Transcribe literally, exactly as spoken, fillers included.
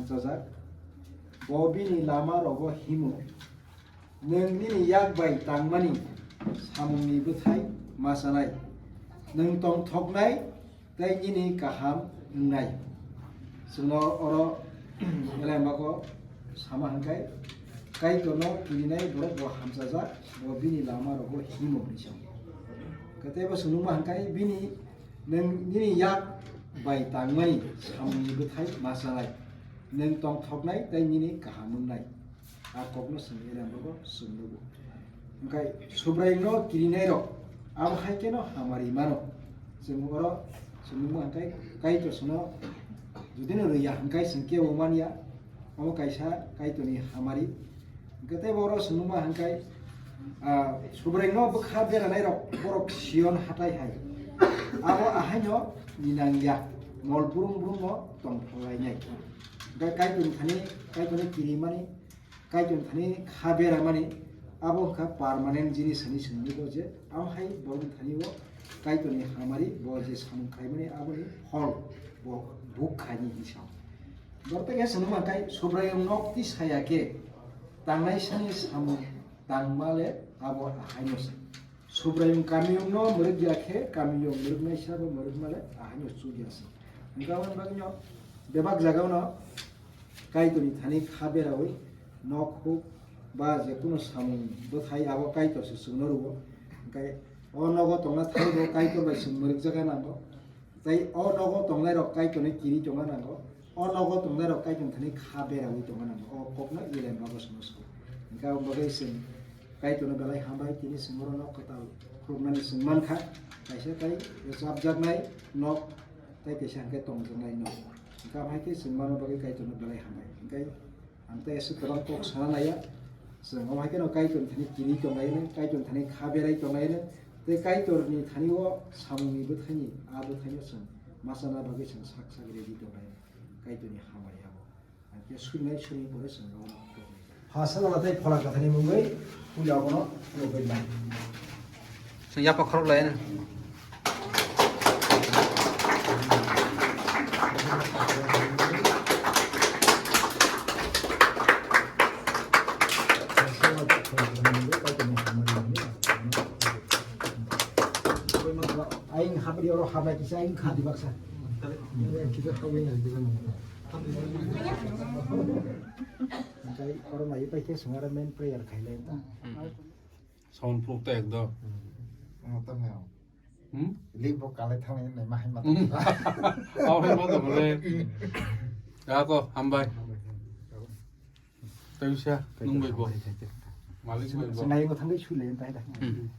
Hamsajak. Bo bini lama rogo himo, nwng nini yak bai tangmani samungni bwthai ma chanai. Nwng tongthoknai tei nini kaham wngnai. Chwngno oro Elembako sama hwnkhe, Kaitorno kirinai borok bo hamsajak, bo bini lama rogo himo hwnwi sa. Tei bo swngma hwnkhe bini, nwng nini yak bai tangmani samungni bwthai ma chanai. Nwng tongthoknai tei nini kaham wngnai. A kokno chwng Elembako chwng nugo. Hwnkhe Subraiyungno kirinairok abo hai kheno hamari mano. Chwng oro chwng nukma hwnkhe Kaitor chwngno judino rwya hwnkhe chwng kebo manya. Omo kaisa Kaitorni hamari. Hwnkhe tei bo oro chwng nukma hwnkhe, ah, Subraiyungno bwkha beranairok borok Sion hathai hai. Abo ahaino ninangya, mol brum brumno tongthok lainai. Hwnkhe Kaitorni thani, Kaitorni kirimani, Kaitorni thani kha beramani, abo wngkha permanent jinis hinwi swngwi bo je, amo hai borokni thani o Kaitorni hamari bo je samung khaimani aboni phol bo buk khaini hinwi sa. Borok tei khe swngwi mankha, Subraiyung nok twi saya khe tangnai sani samung tangma le abo ahaino se. Subraiyung kamiyungno mwrwk ya khe, kamiyung mwrwknaisa bo mwrwkma le ahaino chuk ya se. Hwnkhe aboni bagwino bebak jagao no Kaitorni thani kha beraui nok huk ba je kunu samung bwthai abo Kaitor se chwngno rwo. Hwnkhe o nogo tongna thani bo Kaitor bai chwng mwrwkjagwi nango. Tei o nogo tongnairok Kaitorni kiri tongna nango. O nogo tongnairok Kaitorni thani kha beraui tongna nango. O kokno Elembako chwngno sa. Hwnkhe aboni bagwi chwng Kaitorno belai hambai, tini chwng oro nok kwtal khulumnani chwng mankha. Kaisa tei rwchapjaknai nok tei kaisa hwnkhe tongjaknai nok. Hwnkhe abo hai khe chwng mano bagwi Kaitorno belai hambai. Hwnkhe ang tei aswk kwbang kok sana naiya. Chwng omo hai kheno Kaitorni thani kiri tonglaino, Kaitorni thani kha berai tonglaino, tei Kaitorni thani o samungni bwthaini, a bwthaino chwng ma chana bagwi chwng sak sak ready tonglaino. Kaitorni hamari abo. Ang khe surinai surini pore chwng abo. Pha sana tei phola kwtharni mungwi puila abono nugwi lai. Chwng yapha khorok lai. Aing habri oro habrai kisa aing kha di baksa. Kisa habri na kisa. Hwnkhe oro naiwi pai khe chwng aro main prayer khailai ta. Sound proof ta ekdom. Hmm. Limbo kalai thangni nai ma hai ma. Hmm. Abo hai ma tongmole. Ako hambai. Tei bisa nung bai bo. Malik bai bo. Nai ngo thangwi sui lai ta da. Hmm.